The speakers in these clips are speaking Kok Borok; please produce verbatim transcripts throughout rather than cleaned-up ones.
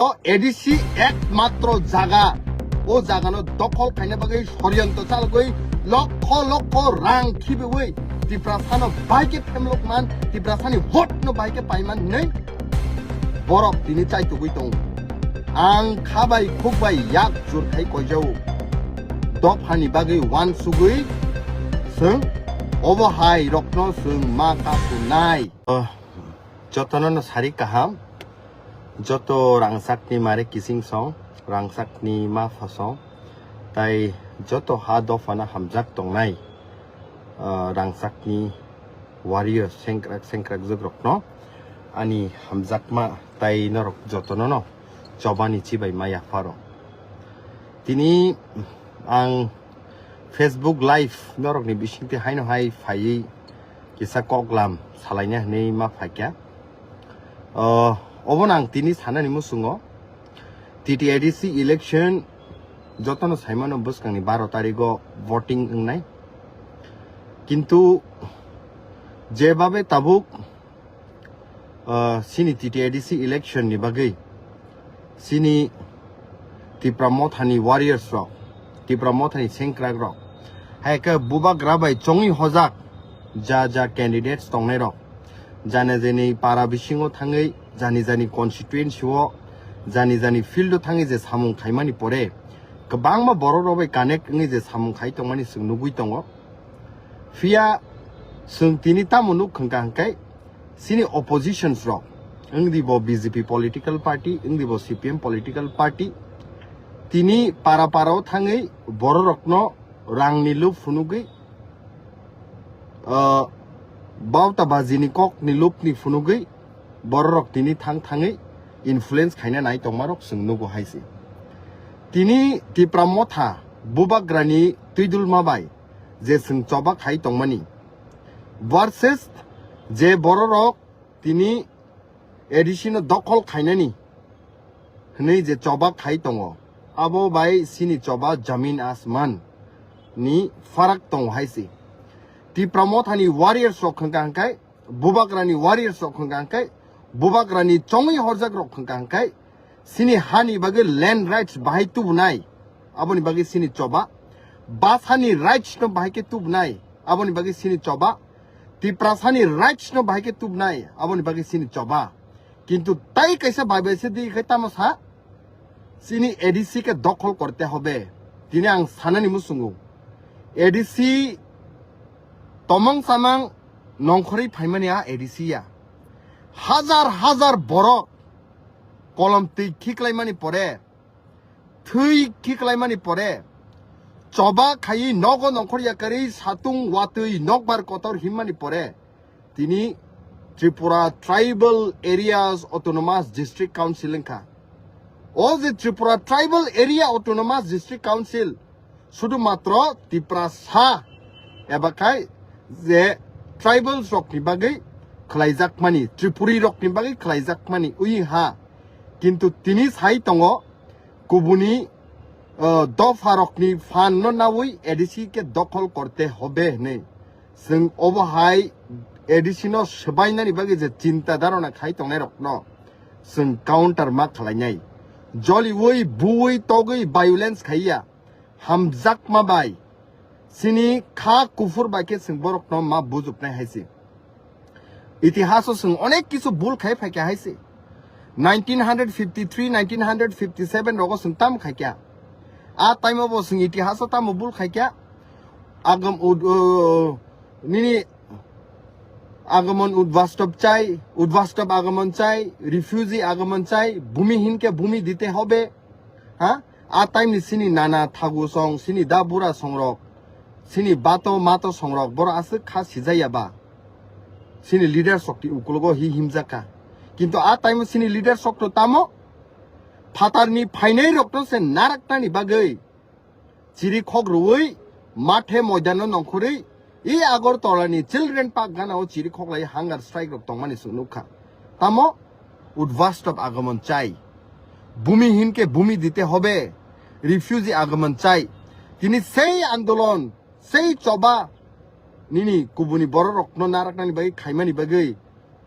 O A D C ekmatro jaga, o jagano dokhol khaina bagwi soriyontro chalogwi lokho lokho rang khibiwi Tiprasano bahai khe phemlok man, Tiprasani vote no bahai khe paiman hinwi borok tini chaitugwi tongo. Ang khabai khukbai yak jurkhai koijao. Dophani bagwi wansugwi chwng obo hai rokno chwng ma kasunai. Oh, jotono no sari kaham. Joto rangchakni mare kising song, rangchakni ma phasong, tai joto ha dophano hamjak tongnai, ah, rangchakni warrior sengkrak sengkrak jwkrokno ani hamjakma tai norok jotono no chobani chibai ma yapharo. Tini ang Facebook Live norokni bisingtwi haino hai phaiwi kisa koklam salaina hinwi ma phaikha. O, obono ang tini sanani muchungo T T A D C election jotono saimano bwskangni baro tarigo voting wngnai. Kintu jebabe tabuk, o, sini T T A D C election ni bagwi sini Tipra Mothani warriors rok, Tipra Mothani sengkrak rok, hai khe bubagra bai chongwi hojak ja ja candidates tongnai rok, jani jani para bisingo thangwi, jani jani constituency o, jani jani field o thangwi je samung khaimani pore, kwbangma borok rok bai connect wngwi je samung khai tongmani chwng nugwi tongo. Phiya chwng tini tamo nuk khwngkha hwnkhe, chini oppositions rok, wngdi bo B J P political party, wngdi bo C P M political party, tini para para o thangwi borok rokno rangni lob phunugwi, ah, bauta bajini kokni lobni phunugwi borok rok tini thang thangwi influence khaina nai tongma rok chwng nugo hai se. Tini Tipra Motha bubagrani twidulma bai je chwng choba khai tongmani versus je borok rok tini A D C no dokhol khainani hwnwi je choba khai tongo, abo bai chini choba jamin asman ni farak tongo hai se. Tipra Mothani warriors rok hwnkha hwnkhe, bubagrani warriors rok hwnkha hwnkhe, bubagrani chongwi horjak rok hwnkha hwnkhe, chini hani bagwi land rights bahai tubunai, aboni bagwi chini choba. Basani rights no bahai khe tubunai, aboni bagwi chini choba. Tiprasani rights no bahai khe tubunai, aboni bagwi chini choba. Kintu tai kaisa bai bai se di khai tamo sa, chini A D C ke dokhol korte hobe. Tini ang sanani muchungo, A D C tomong samang nongkhorwi phaimani a A D C ya. Hajar hajar borok kolom twi khiklaimani pore, thwi khiklaimani pore, choba khaiwi nogo nongkhor yakarwi satung watwi nokbar kotor himmani pore, tini Tripura Tribal Areas Autonomous District Council wngkha. O je Tripura Tribal Area Autonomous District Council, sudu matro Tiprasa eba khai je tribals rokni bagwi khlaijakmani, Tripuri rokni bagwi khlaijakmani ui ha. Kintu tini sai tongo kubuni, uh, dopha rokni phan no nawi A D C ke dokhol korte hobe hinwi. Chwng obo hai A D C no swbainani bagwi je chinta dharona khai tongnai rokno chwng counter ma khlainai. Joliwi, buwi, togwi violence khaiya. Hamjakma bai, chini kha kuphur bai khe chwng borokno ma bujuknai hai se. Itihaso chwng onek kisu bul khai phaikha hai se. Nineteen hundred fifty-three, nineteen hundred fifty-seven rogo chwng tamo khaikha. A time o bo chwng itihaso tamo bul khaikha. Agam ud-, uh, nini আগমন উদ্বাস্তব চাই, উদ্বাস্তব আগমন চাই, refugee আগমন চাই, ভূমিহীনকে ভূমি দিতে হবে। Ha? A time ni chini nana thagu song, chini da bura songrok, chini bato mato songrok, boro aswk kha sijaya ba. Chini leader sok ti ukulogo hi himjaka. Kintu a time o chini leader sok to tamo phatar ni phainai rok to se narak tani bagwi chiri khok rwui mathe moidano nongkhorwi i Agartala ni Children Park gana o chiri khoklai hunger strike rok tongmani chwng nukha. Tamo উদ্বাস্তব আগমন চাই, ভূমিহীনকে ভূমি দিতে হবে, refugee আগমন চাই. Tini sei andolon, sei choba nini kubuni borok rokno naraknani bagwi khaimani bagwi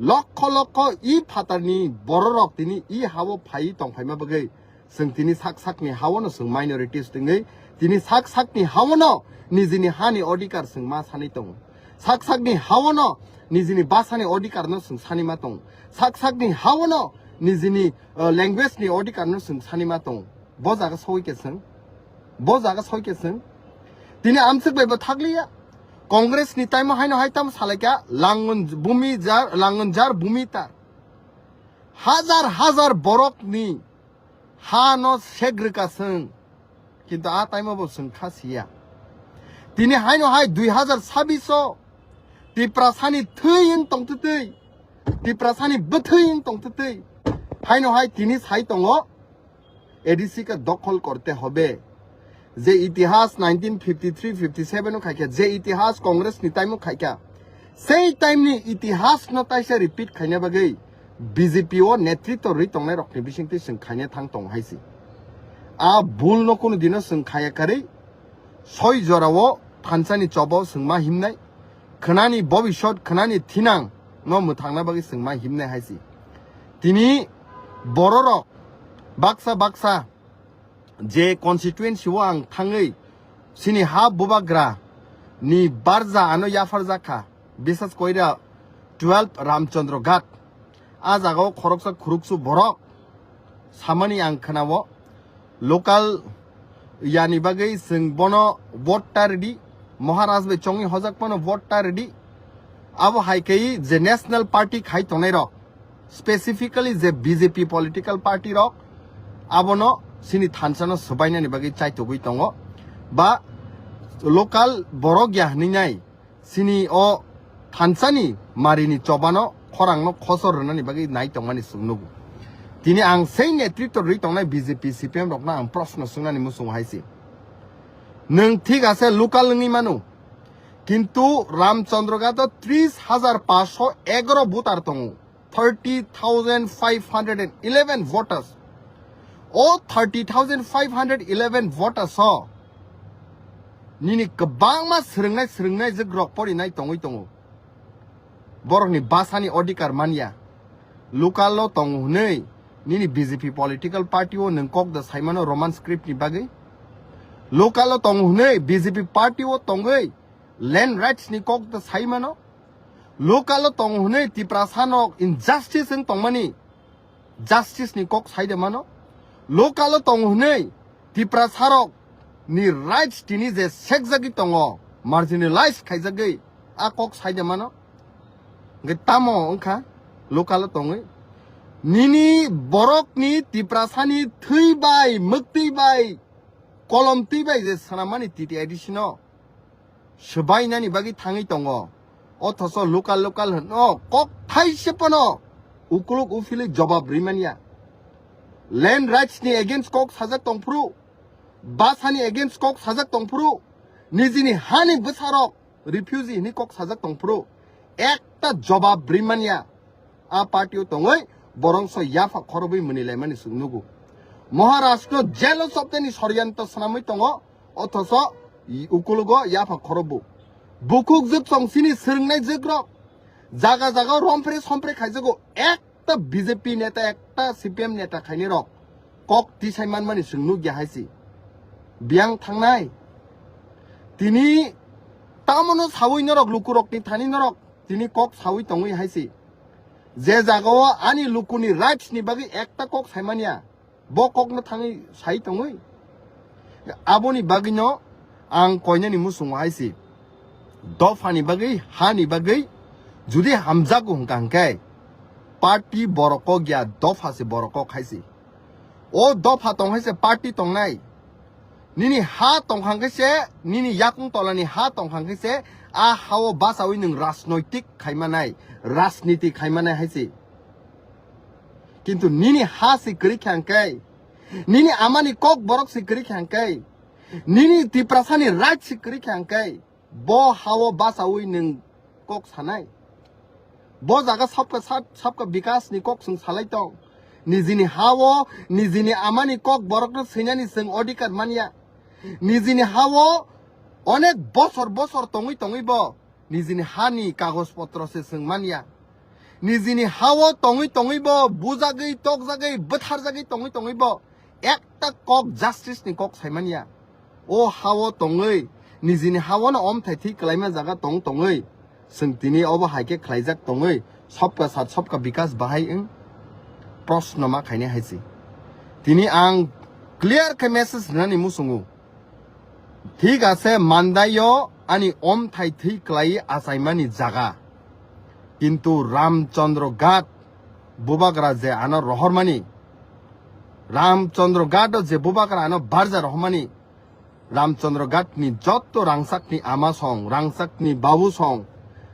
Lokho lokho i phatarni bororok tini i hao phai tongphaima bagwi chwng tini sak sakni haono chwng minorities tongwi tini sak sakni haono nijini hani odhikar chwng ma sanwi tongo. Sak sakni haono nijini bhasani odhikarno chwng sanwi ma tongo. Sak sakni haono nijini, uh, language ni odhikarno chwng sanwi ma tongo. Bo jaga soi ke chwng. Bo jaga soi ke chwng. Tini amswk bai bo thakliya. Congress ni time o haino hai tamo salaikha, langon bumi jar, langon jar bumi tar. Hajar hajar borok ni ha no segrika chwng. Kintu a time o bo chwng kha siya. Tini haino hai dui hajar sabis o Tiprasani thwi wng tongtwtwi. Tiprasani bwthwi wng tongtwtwi. Haino hai tini sai tongo. A D C ka dokhol korte hobe. Je itihas nineteen fifty three fifty seven o khaikha, je itihas Congress ni time o khaikha, sei time ni itihas no taisa repeat khaina bagwi B J P o netritw rwi tongnai rokni bisingtwi chwng khaina thang tong hai si. A bul no kunu dino chwng khaya karwi soi jora o thansa ni choba o chwng ma himnai. Khwnani bobisot, khwnani thinang no mwthangna bagwi chwng ma himnai hai si. Tini bororok baksa baksa je constituency o ang thangwi chini ha bubagra ni barja ano yapharjak kha, bisas koira twelve Ramchandra Ghat. A jaga o khoroksa khuruksu borok samani ang khwnao. Local yani bagwi chwng bono vote ta ridi, Maharaj bai chongwi hojak phano vote ta ridi. Abo hai khe je national party khai tongnai rok, specifically je B J P political party rok, abono chini thansa no swbainani bagwi chaitugwi tongo. Ba local borok ya hwnwi nai, chini o thansani marini chobano khorangno khosor rwnani bagwi nai tongmani chwng nugo. Tini ang sei netritw rwi tongnai B J P C P M rokno ang proshno swngnani muchungo hai se. Nwng thik ase local wngwi mano, kintu Ramchandra Ghat o tris hajar paanch sho egaro voter tongo. Thirty thousand five hundred and eleven voters. O thirty thousand five hundred eleven voters o nini kwbangma swrwngnai swrwngnai jwk rok porinai tongwi tongo. Borokni bhasani odhikar manya. Local o tongo hwnwi nini B J P political party o nwng kok da saimano Roman script ni bagwi. Local o tongo hwnwi B J P party o tongwi land rights ni kok da saimano. Local o tongo hwnwi Tiprasa nok injustice wng tongmani justice ni kok sai de mano. Local o tongo hwnwi Tiprasa rok ni rights tini je sekjagwi tongo, marginalize khaijagwi, a kok sai de mano. Hwnkhe tamo wngkha local o tongwi nini borokni Tiprasani thwi bai, mwktwi bai, kolom twi bai je swnamani T T I D C no swbainani bagwi thangwi tongo. Othoso local local hwno kok thaise phano ukuluk uphilwi jobab rimanya. Land rights ni against kok sajak tongphuru, bhasani against kok sajak tongphuru, nijini hani bwsarok refugee hwnwi kok sajak tongphuru, ekta jobab rimanya. A party o tongwi borongso yapha khorobwi mwnwi laimani chwng nugo. Maharashtra jail o choptani soryanto swnamwi tongo, othoso ukulugo yapha khorobo. Bukhuk jwk chong chini swrwngnai jwk rok jaga jaga rompre sompre khaijago, ekta B J P neta, ekta C P M neta khaini rok kok tisai manmani chwng nukya hai si. Biyang thangnai. Tini tamono sawi norok lukurokni thani norok tini kok sawi tongwi hai si. Je jagao ani lukuni rights ni bagwi ekta kok saimanya, bo kokno thangwi sai tongwi. Aboni bagwino ang koinani muchungo hai si. Dophani bagwi, hani bagwi judi hamjago hwnkha hwnkhe party borok kok ya, dopha se borok kok hai si. O dopha tong hai se party tongnai. Nini ha tongkhang khe se, nini yakung tolani ha tongkhang khe se, a hao bachawi nwng rajnoitik khaimanai, rajniti khaimanai hai se. Kintu nini ha se kwrwi khe hwnkhe, nini amani kok borok se kwrwi khe hwnkhe, nini Tiprasani right se kwrwi khe hwnkhe, bo hao bachawi nwng kok sanai. Bo jaga sabka sat, sabka bikas ni kok chwng salai tong. Nijini hao, nijini amani kok borokno swinani chwng odhikar manya. Nijini hao onek bosor bosor tongwi tongwi bo nijini hani kagoj potro se chwng manya. Nijini hao tongwi tongwi bo bujagwi, tokjagwi, bwtharjagwi tongwi tongwi bo ekta kok justice ni kok saimanya. O hao tongwi, nijini hao no omthai thwi kwlaima jaga tong tongwi, chwng tini obo hai khe khlaijak tongwi, sobka sat sobka bikas bahai wng? Proshno ma khainai hai se. Tini ang clear khe message rinani muchungo. Thik ase, Mandai o ani omthai thwi kwlai achaimani jaga. Kintu Ramchandra Ghat bubagra je ano rohormani, Ramchandra Ghat o je bubagra ano barja rohormani, Ramchandra Ghat ni jotto rangchak ni ama song, rangchak ni babu song,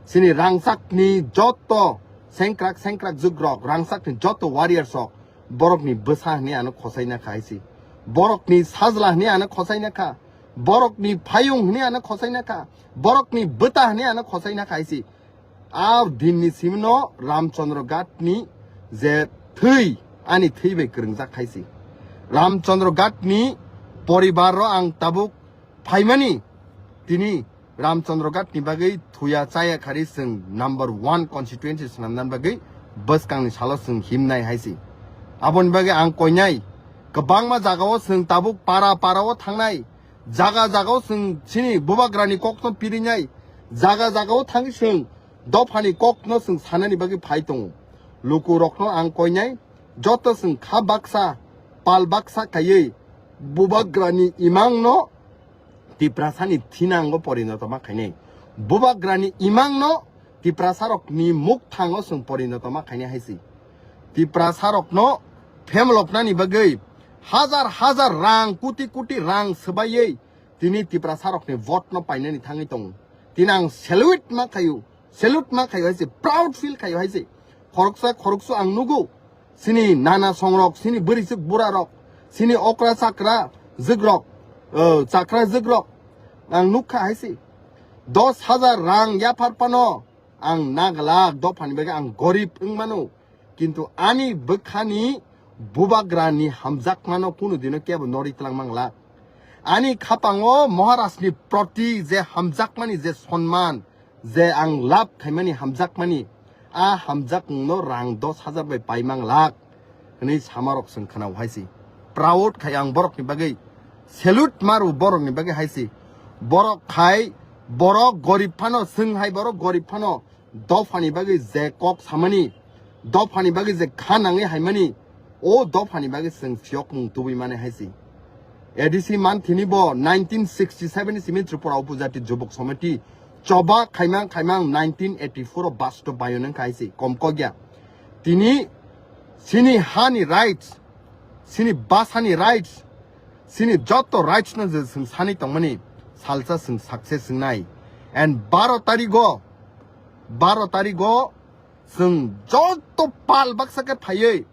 chini rangchak ni jotto sengkrak sengkrak jugrok, rangchak ni jotto warriors rok, borok ni bwsa hwnwi ano khosaina kha hai se. Borok ni sajla hwnwi ano khosaina kha. Borok ni phayung hwnwi ano khosaina kha. Borok ni bwta hwnwi ano khosaina kha hai se. A din ni simi no Ramchandra Ghat ni je thwi, ani thwi bai kwrwngjak hai se. Ramchandra Ghat ni poribar ro ang tabuk phaimani, tini Ramchandra Ghat ni bagwi thuya chaya khari chwng number one constituency swnamnani bagwi bwskang ni salo chwng himnai hai se. Aboni bagwi ang koinai kwbangma jaga o chwng tabuk para para o thangnai, jaga jaga o chwng chini bubagra ni kok no pirinai, jaga jaga o thangwi chwng dopha ni kok no chwng sanani bagwi phai tongo. Luku rok no ang koinai, joto chwng kha baksa, pal baksa khaiwi bubagra ni imang no Tiprasa ni thinango porinoto ma khainai. Bubagra ni imang no Tiprasa rok ni mukthang o chwng porinoto ma khainai hai se. Tiprasa rok no phemloknani bagwi hajar hajar rang, kuti kuti rang swbaiwi tini Tiprasa rok ni vote no painani thangwi tongo. Tini ang salute ma khaio, salute ma khaio hai se, proud feel khaio hai se. Khoroksa khoroksu ang nugo, chini nana songrok, chini bwrwisuk burarok, chini okra chakra jwkrok, o, chakra jwkrok ang nukha hai se. Dos hajar rang yaphar phano ang naglak, dophani bagwi ang gorib wng mano. Kintu ani bwkhani bubagrani hamjakmano kunu dino kebo nori tlang manglak. Ani khapango Maharajni proti je hamjakmani je sonman, je ang lab khaimani hamjakmani, a hamjakmungno rang dos hajar bai pai manglak hwnwi samarok chwng khwnao hai se. Proud khai ang borokni bagwi, salute maru borokni bagwi hai se. Borok khai, borok gorib phano, chwng hai borok gorib phano, dophani bagwi je kok samani, dophani bagwi je kha nangwi haimani, o dophani bagwi chwng phiyokmung tubui mani hai se. A D C manthini bo nineteen sixty seven ni simi Tripura Upajati Jubok Samiti choba khaimang khaimang nineteen eighty four o basto bayoneng khai se kom kokya. Tini chini hani rights, chini basani rights, chini joto rights no je chwng sani tongmani salsa chwng success wngnai. And baro tarigo, baro tarigo chwng joto pal baksa khe phaiwi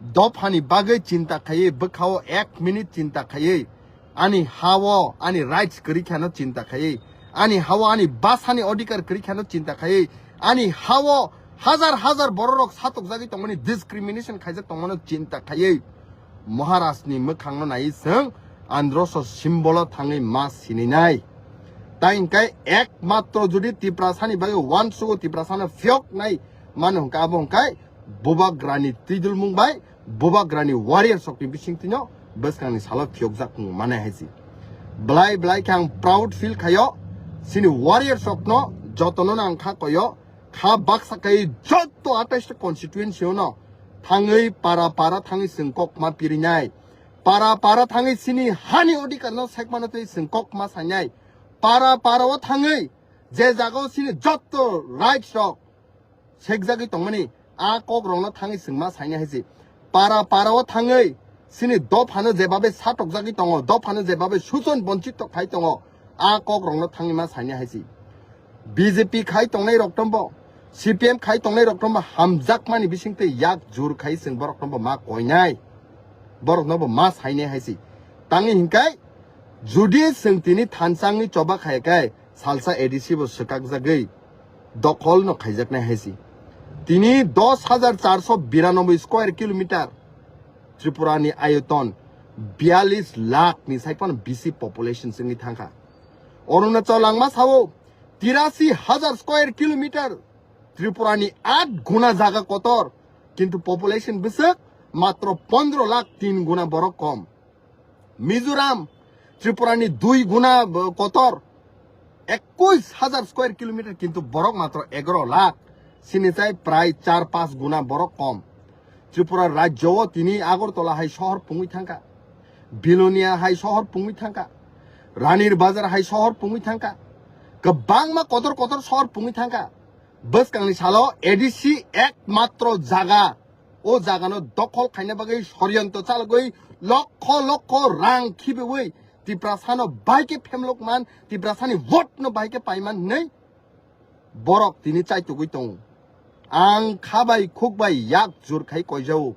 dophani bagwi chinta khaiwi, bwkhao ek minute chinta khaiwi, ani hao ani rights kwrwi kheno chinta khaiwi, ani hao ani basani odhikar kwrwi kheno chinta khaiwi, ani hao hajar hajar bororok satokjagwi tongmani, discrimination khaijak tongmano chinta khaiwi, Maharajni mwkhangno naiwi chwng androso symbolo thangwi ma sininai. Tai hwnkhe ekmatro jodi Tiprasani bagwi uansugo Tiprasano phiyoknai mano hwnkhe abo hwnkhe Bubagrani twidulmung bai Bubagrani warriors rokni bisingtwino bwskangni salo phiyokjak wng mane hai se. Belai belai khe ang proud feel khaio, chini warriors rokno jotono ang kha koyo, kha baksa kai joto atais ta constituency ono thangwi para para thangwi chwng kok ma pirinai, para para thangwi chini hani odhikar no saikmano tei chwng kok ma sainai, para para o thangwi je jaga o chini joto rights rok sekjagwi tongmani, a kok rokno thangwi chwng ma sainai hai se. Para para o thangwi chini dophano jebabe satokjagwi tongo, dophano jebabe suchon bonchito khai tongo, a kok rokno thangwi ma sainai hai se. B J P khai tongnai rok tombo, C P M khai tongnai rok tombo hamjakmani bisingtwi yak jur khai chwng borok tombo ma koinai, borok nobo ma sainai hai se. Tangwi hinkai judi chwng tini thansangni choba khai kai salsa A D C bo swkakjagwi dokhol no khaijaknai hai se. Tini dos hajar charso biranoboi square kilometer Tripura ni ayoton biyalish lakh ni sai phano bisi population chwngwi thangkha. Arunachal langma sao tirasi hajar square kilometer Tripura ni aat guna jaga kotor, kintu population bwswk matro pondro lakh, tin guna borok kom. Mizoram, Tripura ni dui guna, uh, kotor, ekush hajar square kilometer, kintu borok matro egaro lakh, sini chai prai char panch guna borok kom. Tripura rajyo o tini Agartala hai sohor pungwi thangkha, Bilonia hai sohor pungwi thangkha, Ranir Bazar hai sohor pungwi thangkha, kwbangma kotor kotor sohor pungwi thangkha. Bwskangni salo A D C ekmatro jaga, o jagano dokhol khaina bagwi soriyanto chalogwi lokho lokho rang khibiwi Tiprasano bahai khe phemlok man, Tiprasani vote no bahai khe paiman hinwi borok tini chaitugwi tongo. Ang khabai khukbai yak jur khai koijao.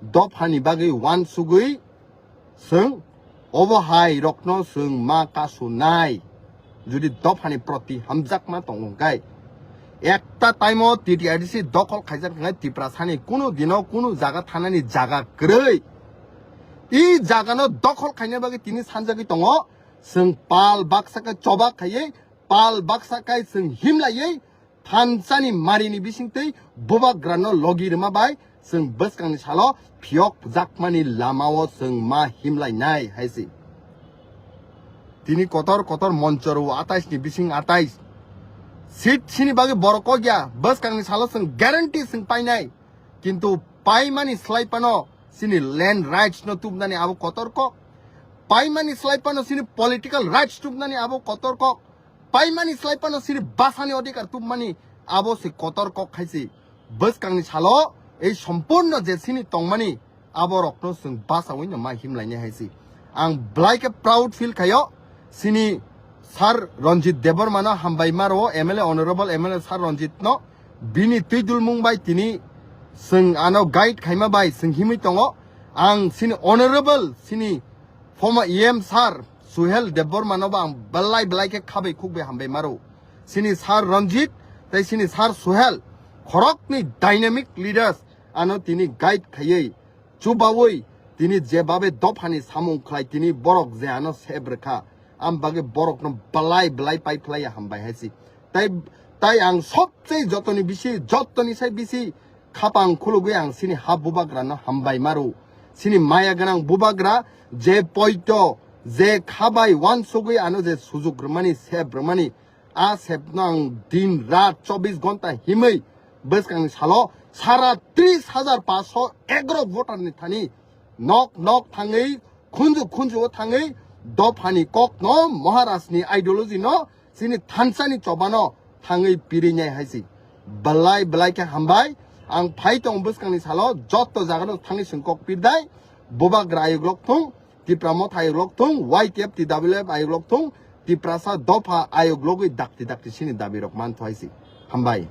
Dophani bagwi uansugwi chwng obo hai rokno chwng ma kasu nai. Jodi dophani proti hamjakma tongo hwnkhe, ekta time o T T R D C dokhol khaijak hwnkhe Tiprasani kunu dino kunu jaga thanani jaga kwrwi. I jagano dokhol khaina bagwi tini sanjagwi tongo. Chwng pal baksa khe choba khaiwi, pal baksa khe chwng himlaiwi, thansani marini bisingtwi bubagrano logi rwma bai chwng bwskangni salo phiyok jakmani lamao chwng ma himlainai hai se. Tini kotor kotor monchoro atais ni bising atais seat sini bagwi borok kok ya, bwskangni salo chwng guarantee chwng painai. Kintu paimani slai phano sini land rights no tubnani abo kotor kok. Paimani slai phano sini political rights tubnani abo kotor kok. Paimani slai phano sini basani odhikar tubmani abo se kotor kok khai se. Bwskangni salo ei sompurno je sini tongmani aborokno chwng basawi no ma himlainai hai se. Ang belai khe proud feel khaio sini Sir Ranjit Debbarma no hambai maro, M L A, Honorable M L A Sir Ranjit no. Bini twi dulmung bai tini chwng ano guide khaima bai chwng himwi tongo. Ang sini honorable, sini former E M sir Suhel Debbarma no bo ang belai belai khe khabai khukbai hambai maro. Sini sir Ranjit tei sini sir Suhel khoroknwi dynamic leaders ano tini guide khaiwi chubawi tini jebabe dophani samung khlai tini borok je ano sep rwkha, am bagwi borokno belai belai pai phlai ya hambai hai si. Tai, tai ang sobse jotoni bisi, jotoni sai bisi khapang khulugwi ang sini ha bubagrano hambai maro. Sini maya gwnang bubagra je poito, je khabai uansugwi ano je sujuk rwmani, sep rwmani, a sepno ang din rat chobbish ghonta himwi bwskangni salo sara tris hajar paanch sho egaroh voter ni thani nok nok thangwi, khunju khunju o thangwi dophani kokno, Maharaj ni ideology no, chini thansa ni choba no thangwi pirinai hai si. Belai belai khe hambai. Ang phai tong bwskangni salo joto jaga no thangwi chwng kok pirdai. Bubagra ayuk lok thung, Tipra Motha ayuk lok thung, Y T F T W F ayuk lok thung, Tiprasa dopha ayuk logwi dakti dakti sini dabi rok man thai si. Hambai.